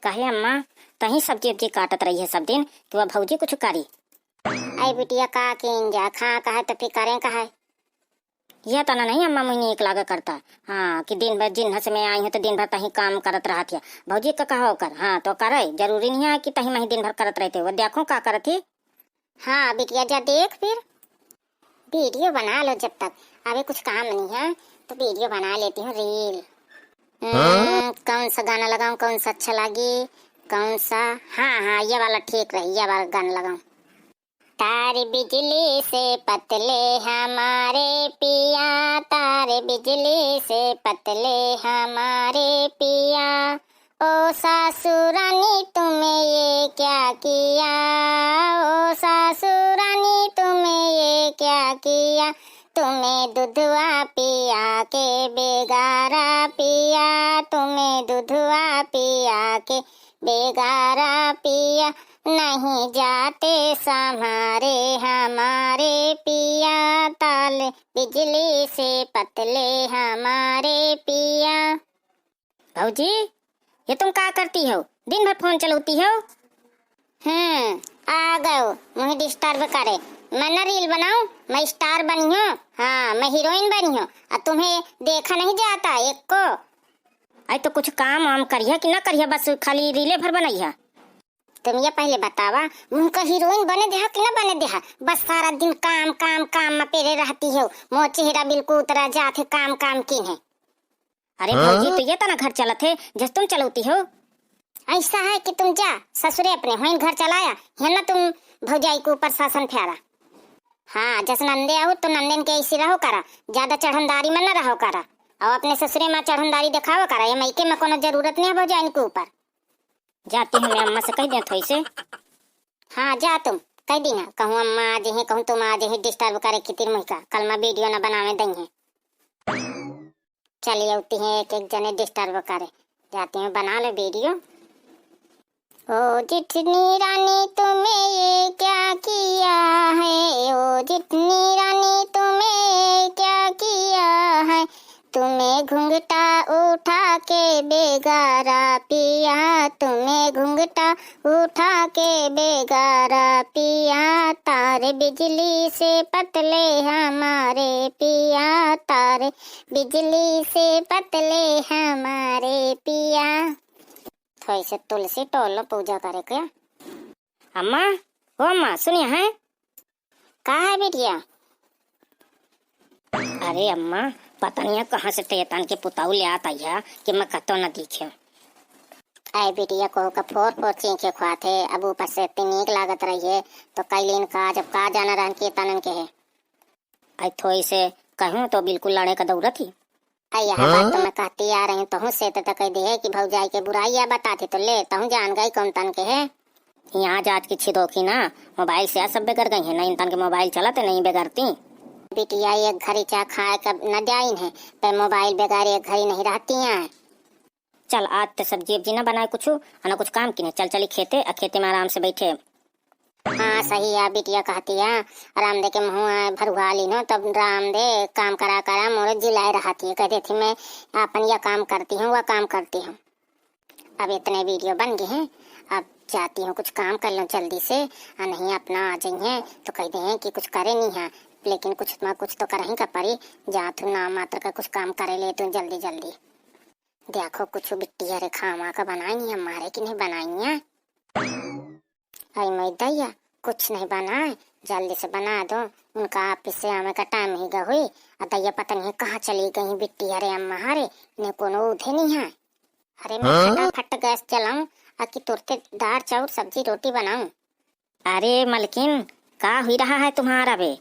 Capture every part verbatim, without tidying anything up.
काहे अम्मा, तहीं सब्जी उब्जी काटत रही है सब दिन कि वह भौजी कुछ करी? अरे बिटिया, का कीन जा, खा कहे तो फिर करें कहे। यह तना नहीं अम्मा, मुझे नीक लागे करता। हाँ, कि दिन भर जिन हस में आई है तो दिन भर तहीं काम करत रहत है। भौजी का कहो कर, हाँ तो करे, जरूरी नहीं है कि तहीं मही दिन भर करत रहते हो। देखो का करत ही। हाँ बिटिया, जा देख फिर। वीडियो बना लो जब तक, अबे कुछ काम नहीं है तो वीडियो बना लेती हूँ, रील। हम्म, कौन सा गाना लगाऊं, कौन सा अच्छा लगी, कौन सा? हाँ हाँ, ये वाला ठीक रही, ये वाला गाना लगाऊं। तार बिजली से पतले हमारे पिया, तार बिजली से पतले हमारे पिया। ओ सासुरानी तुमने ये क्या किया, ओ सासुरानी तुमने ये क्या किया, तुम्हें दूधवा पिया के बेगारा पिया, तुम्हें दूधवा पिया के बेगारा पिया, नहीं जाते संभारे हमारे पिया, तार बिजली से पतले हमारे पिया। भौजी, ये तुम का करती हो? दिन भर फोन चलौती हो। हम्म, आ गयो मुझे डिस्टर्ब करे। मैं ना रील बनाऊं, मैं स्टार बनी हूँ। हाँ, मैं हीरोइन बनी हूँ। और तुम्हें देखा नहीं जाता एक को। अरे तो कुछ काम वाम करिया कि ना करिया, बस खाली रीले भर बनैया। तुम ये पहले बतावा, मुँह का हीरोइन बने देहा कि ना बने देहा? बस सारा दिन काम काम काम में पेरे रहती हो। मोर चेहरा बिल्कुल उतरा जात है काम काम किन है। अरे भौजी, हाँ? तो ये तना घर चलत है जस तुम चलौती हो। ऐसा है कि तुम जा ससुरे अपने, वहीं घर चलाया है ना तुम, भौजाई के ऊपर शासन फेरा। हाँ, जस नंदे आऊ तो नंदन के ऐसी रहो करा, ज्यादा चढ़नदारी में ना रहो करा। और अपने ससुरे में चढ़नदारी दिखावा करा, ये मइके में कोनो जरूरत नहीं है भौजाइन के ऊपर। जाती हूँ मैं, अम्मा से कह दे थोड़ी से। हाँ, जा तुम, कह दी ना, कहूँ अम्मा आ जही, कहूँ तुम आ जही, डिस्टर्ब करे खातिर मुझका, कल मैं वीडियो ना बनावे दई है। चली अउती हैं एक एक जने डिस्टर्ब करे। जाती हूँ बना लो वीडियो। ओ जिठनी रानी तुम्हें ये क्या किया है, ओ जिठनी रानी तुम्हें ये क्या किया है, तुम्हें घुंघटा उठा के बेगारा पिया, तुम्हें घुंघटा उठा के बेगारा पिया, तार बिजली से पतले हमारे पिया, तार बिजली से पतले हमारे पिया। थोड़ी से तुलसी टोलो पूजा करे के। अम्मा, ओ अम्मा, सुनिया है? का है बिटिया? अरे अम्मा, पता नहीं है कहाँ से तेतन के पुताऊ ले आत आई है कि मैं कतो न दिखे। अरे बिटिया, कोहू का फोर फोर चीखे खुआत है, अब ऊपर से इतनी नीक लागत रही है, तो कैलीन का, जब का जाना रहन के तनन के है। आई थोई से कहूँ तो बिल्कुल लड़े का दौड़त ही। आई यह बात तो मैं कहती आ रही हूँ, तहूँ से तो कह दे है कि भौजाई के बुराई या बताते तो ले, तहूँ जान गई कौन तन के है। यहाँ जात की छिदोखी ना, मोबाइल से सब बिगड़ गई है, नहीं तन के मोबाइल चलत नहीं बिगड़ती। बिटिया एक घड़ी चाह खाए कब न जाइन है, पर मोबाइल बगैर एक घड़ी नहीं रहती हैं। चल आज तो सब्जी उब्जी ना बनाए कुछ, और ना कुछ काम किने, चल चली खेते, आ खेते में आराम से बैठे। हाँ सही है, बिटिया कहती है, आराम दे के मुँह भरुआ लीनो, तब आराम दे काम करा करा मोरे जिलाए रहती है, कहती थी मैं अपन यह काम करती हूँ, वह काम करती हूँ। अब इतने वीडियो बन गए हैं, अब जाती हूँ कुछ काम कर लूँ जल्दी से, आ नहीं अपना आ जाइए तो कह दे हैं कि कुछ करे नहीं है, लेकिन कुछ ना कुछ तो करही का पड़ी। जात हूँ नाम मात्र का कुछ काम करे ले तू जल्दी जल्दी। देखो कुछ बिट्टी हरे खामा का बनाई है हमारे कि नहीं बनाई है। अरे मैं दैया, कुछ नहीं बनाए, जल्दी से बना दो। उनका ऑफिस से आवे का टाइम ही गहुई, आ दैया पता नहीं कहाँ चली गई बिट्टी हरे अम्मा हरे, इन्हें कोनो उधे नहीं है। अरे मैं हाँ? फटाफट गैस जलाऊं, आ कि तुरते दाल चाउर सब्जी रोटी बनाऊं। अरे मलकिन, का हुई रहा है तुम्हारा बे?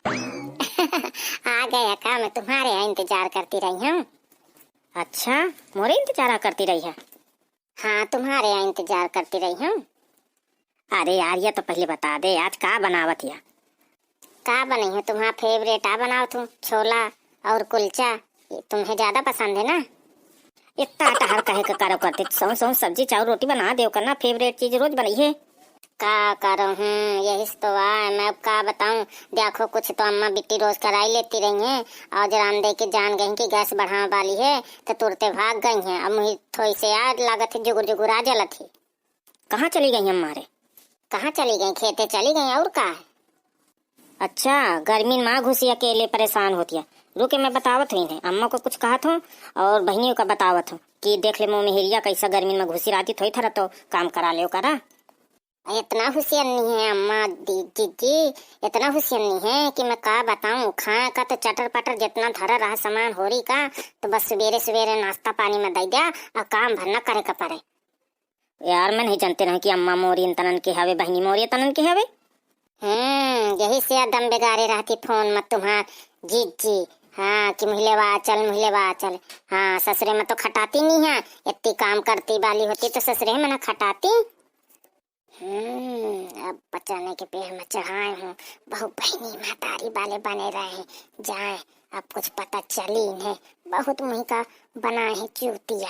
आ गया का, मैं तुम्हारे यहाँ इंतजार करती रही हूँ। अच्छा, मोरे इंतजारा करती रही है? हाँ, तुम्हारे यहाँ इंतजार करती रही हूँ। अरे यार, ये तो पहले बता दे, आज का बनावत या? का बनई हूँ, तुम्हारा फेवरेट आ बनावत हूँ, छोला और कुलचा, ये तुम्हें ज्यादा पसंद है ना? इतना टहर कहे के करो करते, सौ सौ सब्जी चाउर रोटी बना देव करना, फेवरेट चीज रोज बनई है। का करूँ, यही से तो आए। मैं अब का बताऊँ, देखो कुछ तो अम्मा बिट्टी रोज कराई लेती रही हैं, और जब राम दे के जान गई कि गैस बढ़ावे वाली है, तो तुरते भाग गई हैं। अब मुही थोड़ी से याद लागत है, जुगुर जुगुर आ जलत है। कहाँ चली गई अम्मा रे? कहाँ चली गई? खेते चली गई, और का है? अच्छा, गर्मी में घुसी अकेले परेशान होती है। रुके, मैं बतावत हूँ इन्हें, अम्मा को कुछ कहत हूँ और बहनियों का बतावत हूँ कि देख ले मोमेहरिया कैसा गर्मी में घुसी रहती, थोड़ी थरा तो काम करा ले ओकरा। इतना हुसियन्नी है अम्मा दी-, जीजी, इतना हुसियन्नी है कि मैं का बताऊँ। खाए का तो चटर पटर जितना धरा रहा सामान होरी का, तो बस सुबेरे सुबेरे नाश्ता पानी में दे दिया और काम भर न करे का पड़े। यार, मैं नहीं जानते रहे कि अम्मा मोरी तनन के हवे, बहनी मोरी तनन के हवे। हम्म, यही से दम बिगाड़े रहती फोन में तुम्हार जीजी। हाँ, कि मुहले वा चल, मुहले वा चल। हाँ, ससुरे में तो खटाती नहीं है, इतनी काम करती वाली होती तो ससुरे में ना खटाती। हम्म, अब बचाने के पेड़ में चढ़ाए हूँ, बहु बहनी महतारी वाले बने रहे जाए, अब कुछ पता चली इन्हें, बहुत मुही का बनाए हैं चूतिया।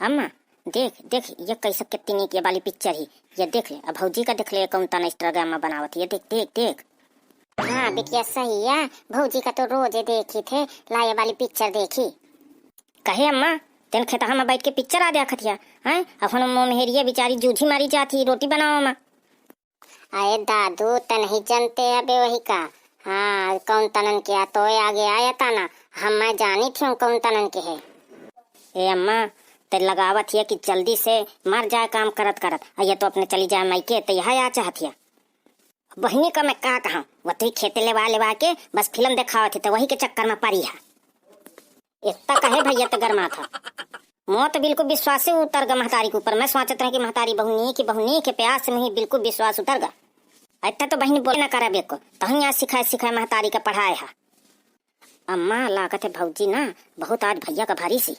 अम्मा, देख, देख, ये कैसे कितनी नीक ये वाली पिक्चर ही। ये देख ले, अब भौजी का देख ले, कौन तना Instagram में बनावत है। ये देख, देख, देख। हाँ, बिटिया सही है, भौजी का तो रोजे देखी थे, ला ये वाली पिक्चर देखी। कहे अम्मा, तेन खेतहा में बैठ के पिक्चर आ देखत हिया, हैं? अब हम मोमेहरिया बेचारी जूझी मारी जात ही रोटी बनावे में। अरे दादू, त नहीं जानते अबे वही का? हाँ, कौन तनन के आ, तोय आगे आया तना, हम मैं जानी थी कौन तनन के है। ए अम्मा, ते लगावत हिया कि जल्दी से मर जाए काम करत करत, आ ये तो अपने चली जाए मायके, ते यहाँ आ चाहत हिया। बहिनी का मैं का कहा, वतही खेते लेवा लेवा के बस फिल्म देखावत ही, तो वही के चक्कर में पड़ी है। इतना कहे भैया तो गरमात है। मोर तो बिल्कुल विश्वासे उतर गा महतारी के ऊपर। मैं सोचत रहे कि महतारी बहु नीक, बहु नीक है, प्यास में ही बिल्कुल विश्वास उतर गा। इतना तो बहिनी बोले ना करब एको, तहीं आज सिखाए सिखाए महतारी का पढ़ाए है। अम्मा, लागत है भौजी ना बहुत आज भैया का भारी सी।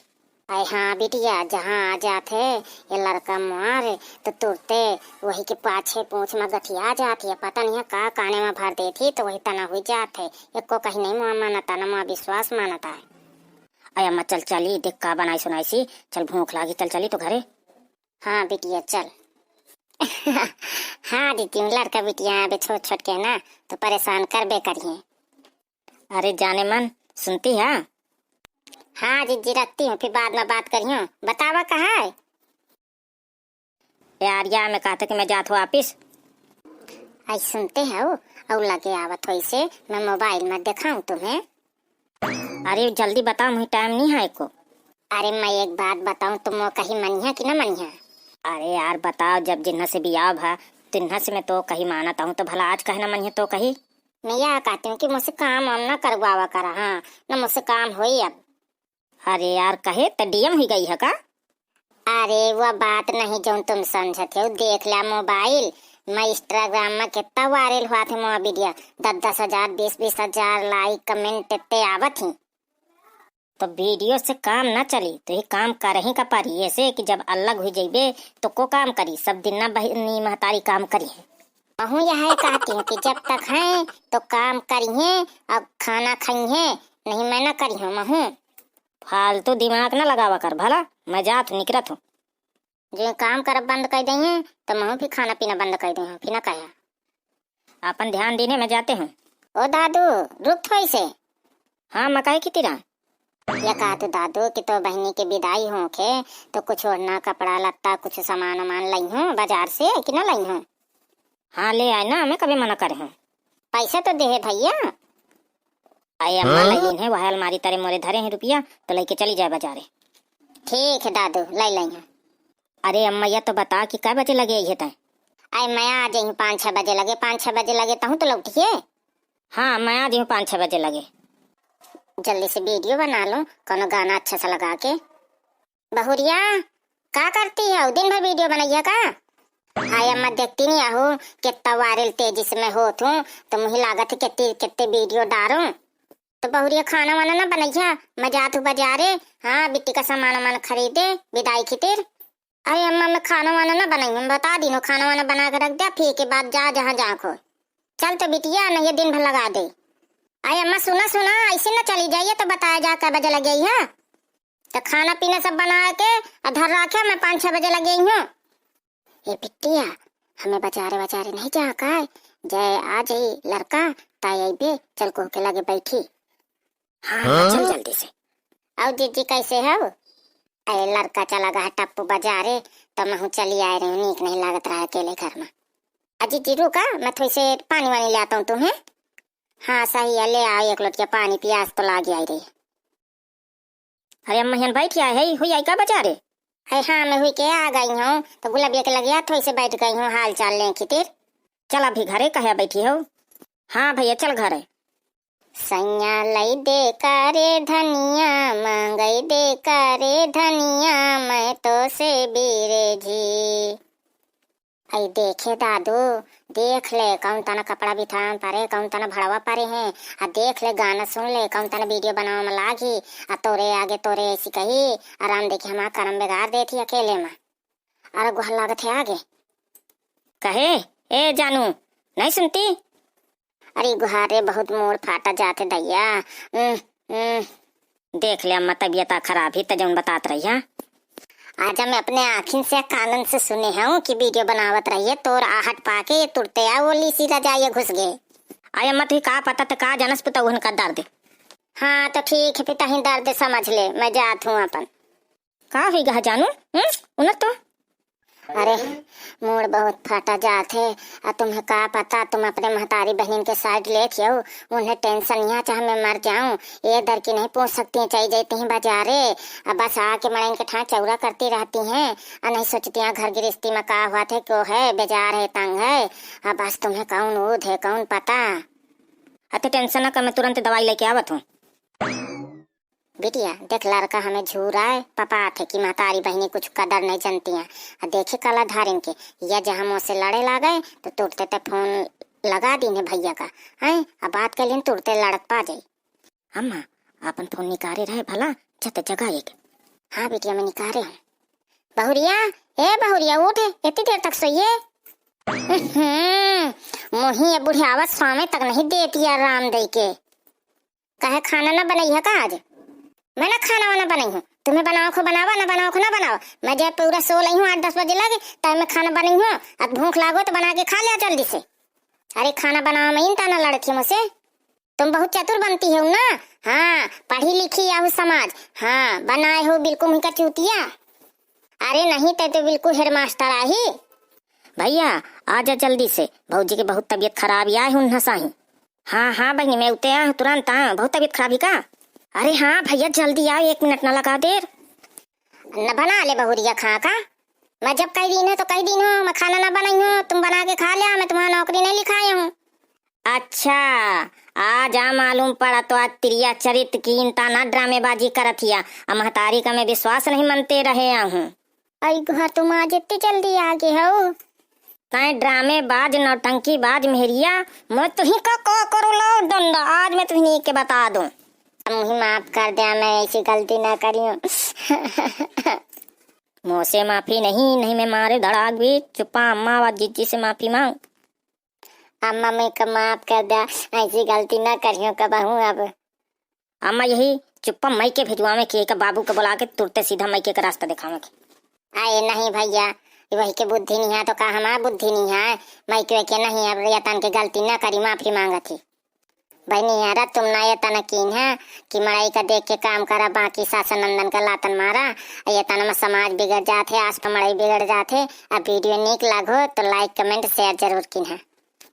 अरे हाँ बिटिया, जहाँ आ जात है ये लड़का मार, तो तुरते वही के पाछे पूँछ में गठिया जात है। पता नहीं है का काने में भर देत ही, तो वही तना हुई जात है। एको कहीं नहीं मुआ मानता, ना मुआ विश्वास मानता है। अय अम्मा, चल चली, देख का बनाई सुनाई सी, चल भूख लागी, चल चली तो घरे। हाँ बिटिया, चल। हाँ दीदी, लड़का बिटिया अबे छोट छोट के ना, तो परेशान करबे करिए। अरे जाने मन, सुनती है? हाँ जीजी, रखती हूँ, फिर बाद में बात करियो। बतावा कहाँ है? यार, या मैं कहता कि मैं जात हूँ office। आई सुनते हो, और लगे आवत हो इसे, मैं mobile में दिखाऊं तुम्हें। अरे जल्दी बताओ, मुझे time नहीं है एको। अरे मैं एक बात बताऊं, तुम वो कहीं मनिया कि ना मनिया? अरे यार बताओ, जब जिन्हा से बियाह भा, तिन्हा से मैं तो कहीं मानत हूँ, तो भला आज कहे ना मनिया तो कही? मैं यह कहती हूँ कि मुझसे काम वाम ना करवावा करा, हाँ, ना मुझसे काम होई अब। अरे यार, कहे त DM हुई गई है का? अरे, वो बात नहीं जौन तुम समझत हो। देख ला mobile में, Instagram में कितना viral हुआ थे मोर video। दस दस हजार, बीस बीस हजार like, comment इतने आवत ही। तो video से काम ना चली, तो ये काम करही का परी। ऐसे कि जब अलग हुई जइबे, तो को काम करी? सब दिन ना बहिनी महतारी काम करी है। महू यह कहती हूँ कि जब तक हैं, तो काम करिए और खाना खाइए, नहीं मैं ना करी हूँ महू। फालतू दिमाग ना लगावा कर भला, मैं जात हूँ, निकरत हूँ। जे काम करब बंद कर दइहें, तो महू फिर खाना पीना बंद कर दइहें, फिर ना कहे। आपन ध्यान दीने, मैं जाते हूँ। ओ दादू, रुक थोड़ी से। हाँ, मैं कहे की तिरा? या कहा तू दादू कि तो बहिनी के बिदाई होखे, तो कुछ ओढ़ना, कपड़ा लत्ता, कुछ सामान वामान लइहो बाजार से कि ना लइहो? हाँ, ले आए ना, मैं कभी मना करे हूँ। पैसा तो देहे भैया। अरे अम्मा, हाँ? लइलिन है, वह अलमारी तरे मोरे धरे हैं रुपया, तो लइके चली जाए बाजारे। ठीक है दादू, लइ लइहो। अरे अम्मा, या तो बता कि कै बजे लगे अइहे तैं? अरे मैं आ जइहूँ पाँच छः बजे लगे, पाँच छः बजे लगे तहूँ तो लौटिए। हाँ, मैं आ जइहूँ पाँच छः बजे लगे। जल्दी से video बना लो, कोनो गाना अच्छा सा लगा के। बहुरिया, का करती है? दिन भर video बनइया का? हाय अम्मा, देखती नहीं आहू, कितना viral तेजी से मैं होत हूँ, तो मुझे लागत है कितने, कितने video डारूं। तो बहुरिया, खाना वाना ना बनइया, मैं जात हूँ बाजारे, हाँ, बिट्टी का सामान वामान खरीदे, बिदाई खातिर। अरे अम्मा, मैं खाना वाना ना बनाई हूँ, बता दी हूँ, खाना वाना बना के रख दे, फिर के बाद जा जहाँ जा को। चल तो बिटिया, नहीं ये दिन भर लगा दे। अरे अम्मा, सुना, सुना, ऐसे ना चली जाइए, तो बताया जा कै बजे लगे है। तो खाना पीना सब बना के अधर रखे, मैं पाँच छः बजे लगे हूँ। ए बिटिया, हमें बजारे वजारे नहीं जा का है? जय आ जाई लड़का, ताई अइबे, चल कोह के लगे बैठी। हाँ, हाँ? चल जल्दी से। अउ जीजी कैसे हउ? अरे लड़का चला गया है टप्पू बजारे, तो महू चली आए रही हूँ, नीक नहीं लागत रहा अकेले घर में। अजी जीरू का, मैं थोड़ी से पानी वानी ले आता हूँ तुम्हें। हाँ सही है, ले आओ एक लोटिया पानी, पियास तो लाग आई रही। अरे अम्मा हियन बैठ आए है, हुई आई का बजारे? अरे हाँ, मैं हुई के आ गई हूँ, तो गुलाबिया के लगे थोड़ी से बैठ गई हूँ, हाल चाल लें खातिर। चल अभी घरे कहे बैठी हो। हाँ भैया चल घरे। सैया लई दे करे धनिया, मांगई दे करे धनिया, मैं तो से बीरे जी। आई देखे दादू, देख ले कौन तना कपड़ा बिथान परे, कौन तना भड़वा परे हैं, आ देख ले गाना सुन ले कौन तना वीडियो बनावे में लागी, आ तोरे आगे तोरे ऐसी कही, आ राम देखी हमार करम बिगाड़ देती अकेले में। अरे गुहार लागत है आगे। कहे, ए जानू, नहीं सुनती? अरे गुहारे बहुत मूड़ फाटा जाते दैया। उम, उम। देख ले अम्मा, तबियत आ खराब ही त जौन बतात रही है। आज मैं अपने आँखिन से कानन से सुने हूँ कि वीडियो बनावत रही है, तोर आहट पाके ये तुरते आ ओली सी रजाई घुस गए। अरे अम्मा, तुही का पता त का जानस पुतौहन का दर्द। हाँ तो ठीक है, पिता ही दर्द समझ ले, मैं जात हूँ अपन। का हुई गा जानू? हम्म, उन्हें तो। अरे, मूड़ बहुत फाटा जात है। आ तुम्हें का पता, तुम अपने महतारी बहनिन के साइड लेत हो, उन्हें टेंशन यहाँ चाहे मैं मर जाऊँ, ये दर की नहीं पूछ सकती, चली जाती हैं बाजारे। अब बस आके मड़ाइन के ठाक चौरा करती रहती हैं, आ नहीं सोचती हैं घर गृहस्थी में का हुआ थे, क्यों है, बेजार है, तंग है। अब बस तुम्हें कौन ऊध है, कौन पता। अते टेंशन ना कर, मैं तुरंत दवाई लेके आवत हूँ। बिटिया, देख लड़का हमें झूराए पपात है कि महतारी बहिनी कुछ कदर नहीं जनती हैं। आ देखे कला धारिन के, या जहाँ मोसे लड़े लागे तो तुरते ते फोन लगा दीन है भैया का, हैं? अब बात के लिए तुरते लड़त पा जाई। अम्मा, अपन फोन निकारे रहे भला, जत जगा एक। हाँ बिटिया, मैं निकारे हूँ। बहुरिया, ए बहुरिया, उठ, इतनी देर तक सोइए। हम्म, मोही ये बुढ़ियावत स्वामे तक नहीं देती है राम दई के। काहे खाना ना बनाई है का आज? मैं ना खाना वाना बनाई हूँ, तुम्हें बनाओ खो बनावा, ना बनाओ खो ना बनावा। मैं जब पूरा सो लई हूँ आठ दस बजे लगे, तब मैं खाना बनाई हूँ। अब भूख लागो तो बना के खा लिया जल्दी से। अरे खाना बनावा में इन ताना लड़त ही मुझसे। तुम बहुत चतुर बनती हो ना। हाँ, पढ़ी लिखी आहू समाज। हाँ, बनाए हो बिल्कुल उनका चूतिया। अरे नहीं, ते तो बिल्कुल हेडमास्टर आही। भैया, आजा जल्दी से, भौजी के बहुत तबियत खराब या है उन्हा साही। हाँ हाँ बहिनी, मैं उते आ तुरंत आ, बहुत तबियत खराब ही का? अरे हाँ भैया, जल्दी आओ, एक मिनट ना लगा देर। न बना ले बहुरिया खा का, मैं जब कह दीन है तो कह दीन हो, मैं खाना ना बनाई हूँ, तुम बना के खा लिया, मैं तुम्हारा नौकरी नहीं लिखाई हूँ। अच्छा, आज आ मालूम पड़ा तो आज तिरिया चरित की इनता ना ड्रामेबाजी करत हिया, आ महतारी का मैं विश्वास नहीं मनते रहे आहूँ। आई गुहा, तुम आज इतनी जल्दी आ गए हो? तैं ड्रामेबाज, नौटंकीबाज मेहरिया, मैं तुही का का करो लाओ डंडा, आज मैं तुही के बता दूँ। मुझे माफ कर दे, मैं ऐसी गलती ना करी हूँ। मोसे माफी नहीं, नहीं मैं मारे धड़ाक भी। चुप्पा अम्मा व जीजी से माफी मांग। अम्मा मैं का माफ कर दे, ऐसी गलती ना करियो कबहूँ अब। अम्मा यही चुप्पा मई के भेजवावे के, का बाबू के बुला के तुरते सीधा मई के, के रास्ता देखावे के। अरे नहीं भैया, वही के बुद्धि नहीं है तो का हमार बुद्धि नहीं है? मई के, के नहीं, अब यतन के गलती ना करी, माफी मांगत ही। बहनी यारा, तुम ना यतन कीन है कि मड़ई का देख के काम करा, बाकी सास नंदन का लातन मारा। यतन में समाज बिगड़ जात है, आस पर मड़ई बिगड़ जात है। अब वीडियो नीक लागो तो like, comment, share जरूर कीन है।